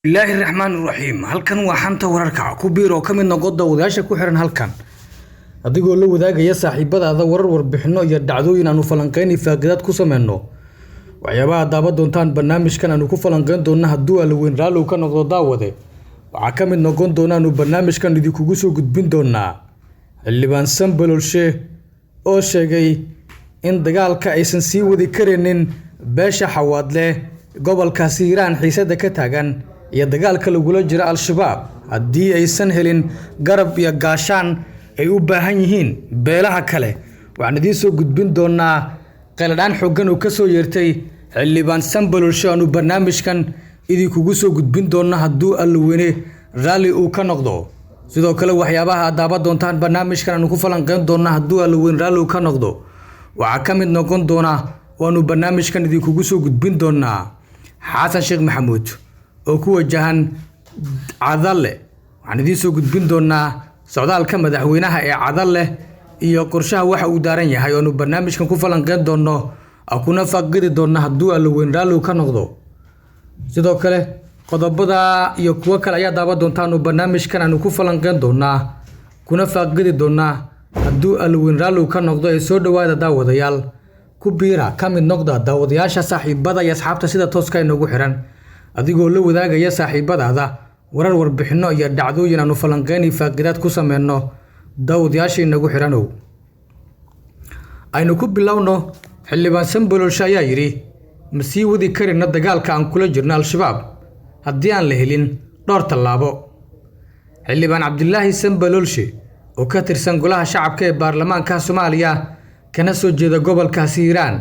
Bismillaahi Raxmaani Raxiim. Halkan waa xanta wararka ku biir oo ka mid noqo daawadayaasha ku xiran halkan, adigoo la wadaagaya saaxiibadaada warar, warbixino iyo dhacdooyin aanu falanqeyn iyo faaqidaad ku sameyno. Waxyaabaha daawan doontaan barnaamijkan aanu ku falanqeyn doona hadduu Alla weyn raalli ka noqdo, daawade, waxaa ka mid noqon doona aanu barnaamijkan idinkugu soo gudbin doonaa Xildhibaan Sanbalolshe oo sheegay in dagaalka aysan sii wadi karaynin beesha Xawaadle gobolkaasi Hiiraan, xiisada ka taagan iyo dagaalka lagula jiro Al-Shabaab haddii aysan helin garab iyo gaashaan ay u baahan yihiin beelaha kale. Waxaan idiin soo gudbin doonaa qayladhaan xooggan oo ka soo yeertay Xildhibaan Sanbalolshe aanu barnaamijkan idinkugu soo gudbin doona hadduu Alla weyne raalli uu ka noqdo. Sidoo kale waxyaabaha aad daawan doontaan barnaamijkan aanu ku falanqeyn doona hadduu Alla weyn raalli uu ka noqdo waxaa ka mid noqon doona waanu barnaamijkan idinkugu soo gudbin doonaa Xasan Sheekh Maxamuud oo ku wajahan Cadalle. Waxaan idiin soo gudbin doonaa socdaalka madaxweynaha ee Cadalle iyo qorshaha waxa uu daaran yahay oonu barnaamijkan ku falanqeyn doono kuna faaqidi doona hadduu Alla weyn raalli uu ka noqdo. Sidoo kale qodobada iyo kuwo kale ayaa daawan doontaanu barnaamijkan aanu ku falanqeyn doonaa kuna faaqidi doonaa hadduu Alla weyn raalli uu ka noqdo. Ee soo dhowaada daawadayaal, ku biira, ka mid noqda daawadayaasha, saaxiibada iyo asxaabta sida tooska inoogu xiran, adigoo la wadaagaya saaxiibadaada warar, warbixino iyo dhacdooyin aanu falanqeyn iyo faaqidaad ku sameyno. Daawadayaasha inagu xiranow, aynu ku bilowno. Xildhibaan Sanbalolshe ayaa yidhi: "Ma sii wadi karayno dagaalka aan kula jirno Al-Shabaab haddii aan la helin dhowr tallaabo." Xildhibaan Cabdilaahi Sanbalolshe oo ka tirsan Golaha Shacabka ee Baarlamaanka Soomaaliya kana soo jeeda gobolkaasi Hiiraan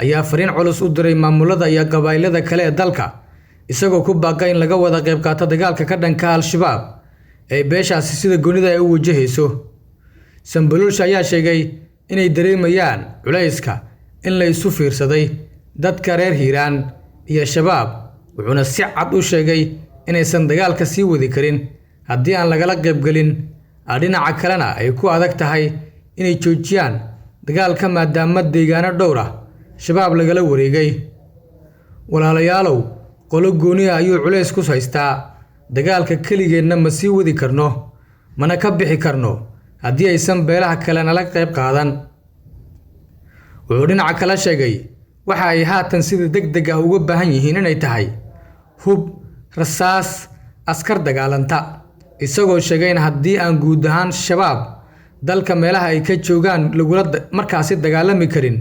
ayaa fariin culus u diray maamulada iyo qabaa'ilada kale ee dalka, isagoo ku baaqay in laga wada qayb qaato dagaalka ka dhanka Al-Shabaab ee beeshaasi sida goonida ay u wajahayso. Sanbalolshe ayaa sheegay inay dareemayaan culayska in la isu fiirsaday dadka reer Hiiraan iyo Shabaab, wuxuuna si cad u sheegay inaysan dagaalka sii wadi karin haddii aan lagala qaybgelin, dhinaca kalena ay ku adag tahay inay joojiyaan dagaalka maadaama deegaano dhowr ah Shabaab lagala wareegay. "Walaalayaalow, qolo gooni ah ayuu culays ku haystaa. Dagaalka keligeenna ma sii wadi karno, mana ka bixi karno haddii aysan beelaha kale nala qayb qaadan." Wuxuu dhinaca kale sheegay waxa ay haatan sida degdeg ah uga baahan yihiin inay tahay hub, rasaas, askar dagaalanta, isagoo sheegay in haddii aan guud ahaan Shabaab dalka meelaha ay ka joogaan lagula markaasi dagaalami karin,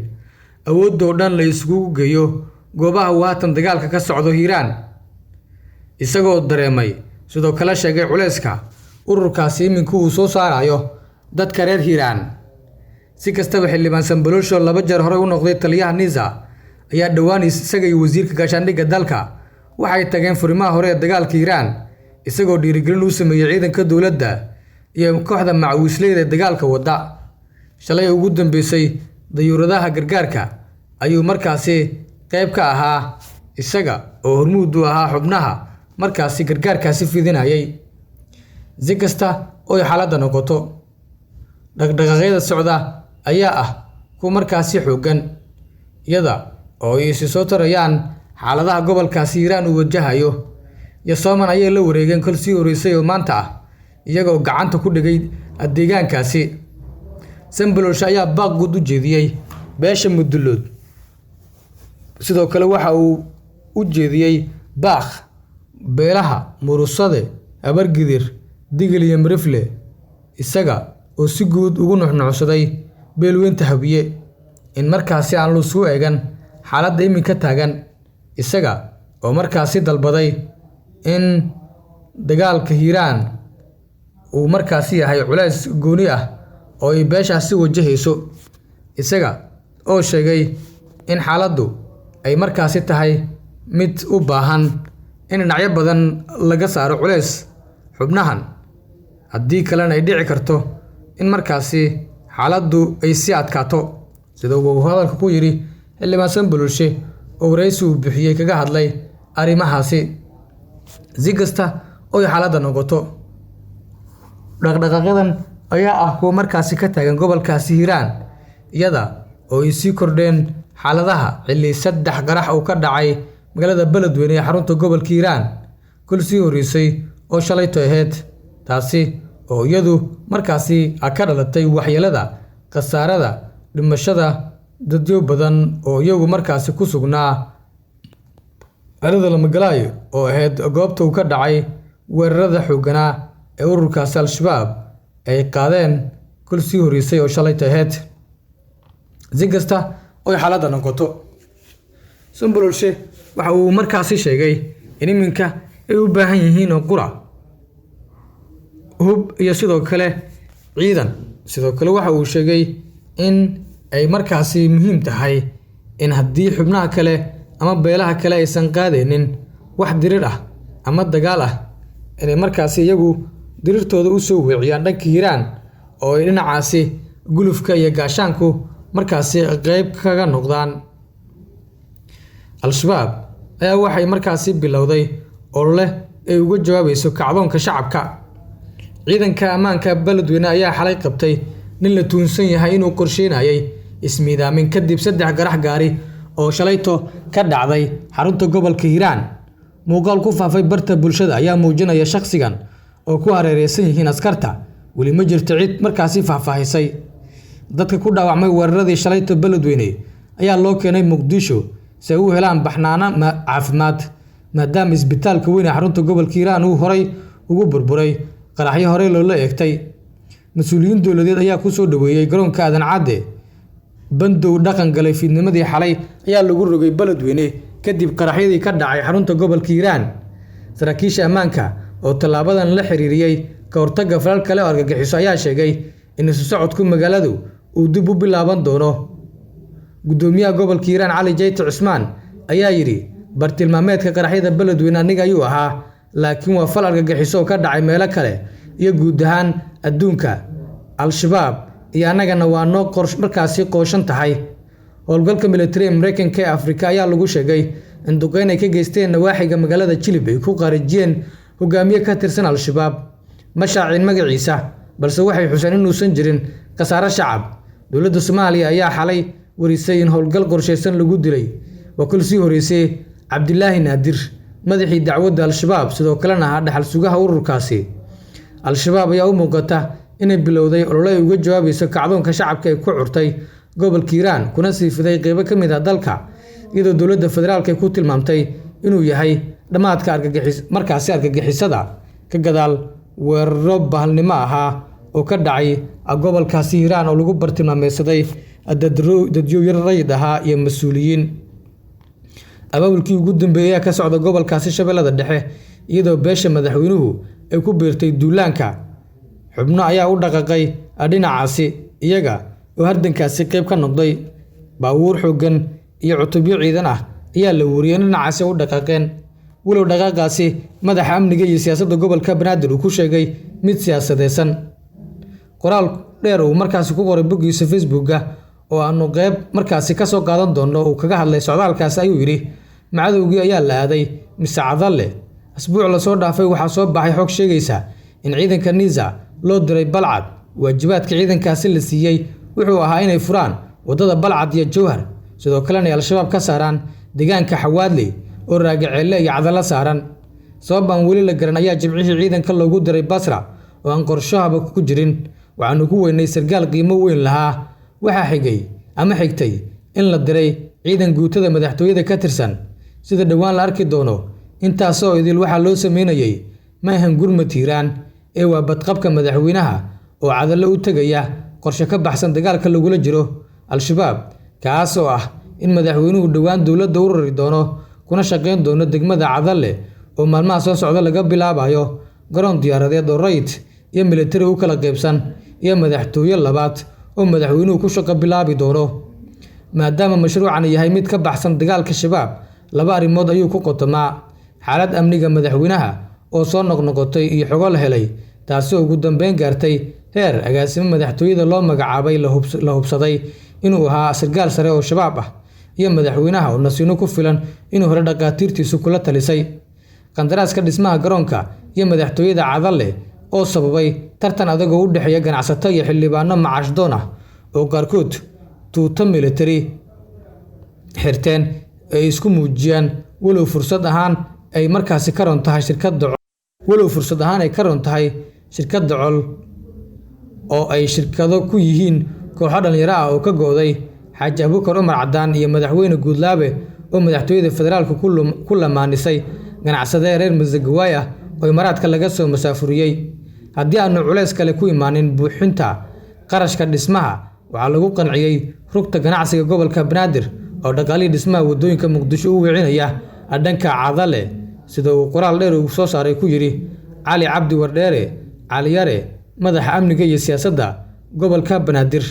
awoodoo dhan la isugu geeyo goobaha uu haatan dagaalka ka socdo Hiiraan. Isagoo dareemay, sidoo kale sheegay culayska ururkaasi iminku uu soo saarayo dadka reer Hiiraan. Si kastaba, Xildhibaan Sanbalolshe oo laba jeer horey u noqday taliyaha NISA ayaa dhowaan isaga iyo wasiirka gaashaandhigga dalka waxay tageen furimaha hore ee dagaalka Hiiraan, isagoo dhiirigelin u sameeyey ciidanka dowladda iyo kooxda macawiisleyda ee dagaalka wadda. Shalay ugu dambeysay dayuuradaha gargaarka ayuu markaasi qayb ka ahaa, isaga oo hormuud u ahaa xubnaha markaasi gargaarkaasi fidinayay. Si kasta oo ay xaaladda noqoto, dhaqdhaqaaqyada socda ayaa ah kuwa markaasi xooggan, iyada oo ay isi soo tarayaan xaaladaha gobolkaasi Hiiraan uu wajahayo. Yasooman ayay la wareegeen kol sii horeysay oo maanta ah, iyagoo gacanta ku dhigay deegaankaasi. Sanbalolshe ayaa baaq guud u jeediyey beesha Mudulood. Sidoo kale waxa uu u jeediyey baaq beelaha Murusade, Habargidir, Digil iyo Mirifle, isaga oo si guud ugu nuxnuxsaday beelweynta Hawiye in markaasi aan laisugu eegan xaaladda iminka taagan, isaga oo markaasi dalbaday in dagaalka Hiiraan uu markaasi yahay culays gooni ah oo ay beeshaasi wajahayso, isaga oo sheegay in xaaladdu ay markaasi tahay mid u baahan in dhinacyo badan laga saaro culays xubnahan, haddii kalena ay dhici karto in markaasi xaaladdu ay sii adkaato, sida uu hadalka ku yidhi Xildhibaan Sanbalolshe oo waraysi uu bixiyey kaga hadlay arrimahaasi. Si kasta oo ay xaaladda noqoto, dhaqdhaqaaqyadan ayaa ah kuwa markaasi ka taagan gobolkaasi Hiiraan, iyada oo ay sii kordheen xaaladaha xilli saddex qarax uu ka dhacay magaalada Beledweyne ee xarunta gobolka Hiiraan. kul sii horreysay oo shalayto ahayd, taasi oo iyadu markaasi ka dhalatay waxyeelada, khasaarada, dhimashada dadyo badan oo iyagu markaasi ku sugnaa xerada Lamagalayo oo ahayd goobta uu ka dhacay weerarada xoogganaa ee ururkaasi Al-Shabaab ay qaadeen kul sii horreysay oo shalayto ahayd. Si kasta oo xaaladda noqoto, Sanbalooshe waxa uu markaasi sheegay in iminka ay u baahan yihiin oo qura hub iyo sidoo kale ciidan. Sidoo kale waxa uu sheegay in ay markaasi muhiim tahay in haddii xubnaha kale ama beelaha kale aysan qaadaynin wax dirir ah ama dagaal ah, inay markaasi iyagu dirirtooda u soo weeciyaan dhanka Hiiraan oo ay dhinacaasi gulufka iyo gaashaanku markaasi qayb kaga noqdaan. Al-Shabaab ayaa waxay markaasi bilowday olole ay uga jawaabayso kacdoonka shacabka. Ciidanka ammaanka Beledweyne ayaa xalay qabtay nin la tuunsan yahay inuu qorsheynayay ismiidaamin kadib 3 qarax gaari oo shalayto ka dhacday xarunta gobolka Hiiraan. Muuqaal ku faafay barta bulshada ayaa muujinaya shakhsigan oo ku hareeraysan yihiin askarta. Weli ma jirto cid markaasi faahfaahisay. Dadka ku dhaawacmay weeraradii shalayto Beledweyne ayaa loo keenay Muqdisho si ay u helaan baxnaano caafimaad, maadaama isbitaalka weyn ee xarunta gobolka Hiiraan uu horay ugu burburay qaraxyo horey loola eegtay. Mas'uuliyiin dowladeed ayaa ku soo dhaweeyay garoonka Aadan Cadde. Bandow dhaqan galay fiidnimadii xalay ayaa lagu rogay Beledweyne kadib qaraxyadii ka dhacay xarunta gobolka Hiiraan. Saraakiisha ammaanka oo tallaabadan la xiriiriyay ka hortagga falal kale oo argagixiso ayaa sheegay in isu socodku magaaladu uu dib u bilaaban doono. Gudoomiyaha gobolka Hiiraan Cali Jayte Cusmaan ayaa yidhi bartilmaameedka qaraxyada Beledweyne aniga ayuu ahaa, laakiin waa fal argagixiso oo ka dhacay meelo kale iyo guud ahaan adduunka. Al-Shabaab iyo annagana waa noo markaasi qooshan tahay. Howlgalka militari ee Mareykanka ee Afrika ayaa lagu sheegay in duqeyn ay ka geysteen nawaaxiga magaalada Jilib ay ku qarijiyeen hogaamiye ka tirsan Al-Shabaab. Ma shaacin magaciisa, balse waxay xuseen inuusan jirin khasaare shacab. Dowladda Soomaaliya ayaa xalay warisay in howlgal qorsheysan lagu dilay wakiil sii horeysay Cabdilaahi Naadir, madaxii dacwadda Al-Shabaab, sidoo kalena ahaa dhaxal sugaha ururkaasi. Al-Shabaab ayaa u muuqata inay bilowday olole ay uga jawaabayso kacdoonka shacabka ee ku curtay gobolka Hiiraan kuna sii fiday qaybo ka mid ah dalka, iyadoo dowladda federaalka ay ku tilmaamtay inuu yahay dhammaadka markaasi argagixisada ka gadaal weeraro bahalnimo ahaa oo ka dhacay gobolkaasi Hiiraan oo lagu bartilmaameedsaday dadyow yar rayid ahaa iyo mas'uuliyiin. Abaabulkii ugu dambeeyay ayaa ka socda gobolkaasi Shabeellada Dhexe, iyadoo beesha madaxweynuhu ay ku biirtay duulaanka. Xubno ayaa u dhaqaaqay dhinacaasi iyaga oo hardankaasi qayb ka noqday. Baabuur xooggan iyo cutubyo ciidan ah ayaa la wariyay in dhinacaasi u dhaqaaqeen. Walow dhaqaaqaasi madaxa amniga iyo siyaasadda gobolka Banaadir uu ku sheegay mid siyaasadeysan. Qoraal dheer uu markaasi ku qoray boggiisa Facebooka oo aanu qayb markaasi ka soo qaadan doono uu kaga hadlay socdaalkaasi ayuu yidhi: macadowgii ayaa la aaday mise Cadalle. Asbuuc la soo dhaafay waxaa soo baxay xog sheegaysa in ciidanka Niza loo diray Balcad. Waajibaadka ciidankaasi la siiyey wuxuu ahaa inay furaan waddada Balcad iyo Jowhar, sidoo kalena ay Al-Shabaab ka saaraan deegaanka Xawaadley oo Raagaceelle iyo Cadallo saaran. Sabab aan weli la garan ayaa jimcihii ciidanka loogu diray Basra oo aan qorshahaba ku jirin. Waxaanu ku weynay sarkaal qiimo weyn lahaa. Waxaa xigay ama xigtay in la diray ciidan guutada madaxtooyada ka tirsan, sida dhowaan la arki doono. Intaas oo idil waxaa loo sameynayay ma ahan gurmad Hiiraan ee waa badqabka madaxweynaha oo Cadallo u tegaya qorshe ka baxsan dagaalka lagula jiro Al-Shabaab, kaas oo ah in madaxweynuhu dhowaan dowladda u rari doono kuna shaqeyn doono degmada Cadalle oo maalmaha soo socda laga bilaabayo garoon diyaaradeed oo rayid iyo militari u kala qaybsan iyo madaxtooye labaad oo madaxweynuhu ku shaqo bilaabi doono. Maadaama mashruucan yahay mid ka baxsan dagaalka Shabaab, laba arrimood ayuu ku qotomaa: xaalad amniga madaxweynaha oo soo noqnoqotay iyo xogo la helay, taasi oo ugu dambeyn gaartay heer agaasimo madaxtooyada loo magacaabay la hubsaday inuu ahaa sarkaal sare oo Shabaab ah, iyo madaxweynaha oo nasiino ku filan inuu hore dhaqaatiirtiisu kula talisay. Qandaraaska dhismaha garoonka iyo madaxtooyada Cadalle oo sababay tartan adag oo u dhexeeya ganacsato iyo xildhibaano macaash doon ah oo qaarkood tuuto militari xirteen ay isku muujiyaan, walow fursad ahaan ay markaasi ka ron tahay shirkadda, walow fursad ahaan ay ka ron tahay shirkadda Col oo ay shirkado ku yihiin kooxo dhalinyaro ah oo ka go'day Xaaji Abuukar Cumar Cadaan iyo Madaxweyne Guudlaabe oo madaxtooyada federaalka ku lamaanisay ganacsade reer Masagawaay ah oo Imaaraadka laga soo masaafuriyey. Haddii aanu culays kale ku imaanin buuxinta qarashka dhismaha, waxaa lagu qanciyey rugta ganacsiga gobolka Banaadir oo dhaqaalihii dhismaha waddooyinka Muqdisho u weecinaya dhanka Cadale, sida uu qoraal dheer uu soo saaray ku yidhi Cali Cabdi Wardheere Cali Yare, madaxa amniga iyo siyaasadda gobolka Banaadir.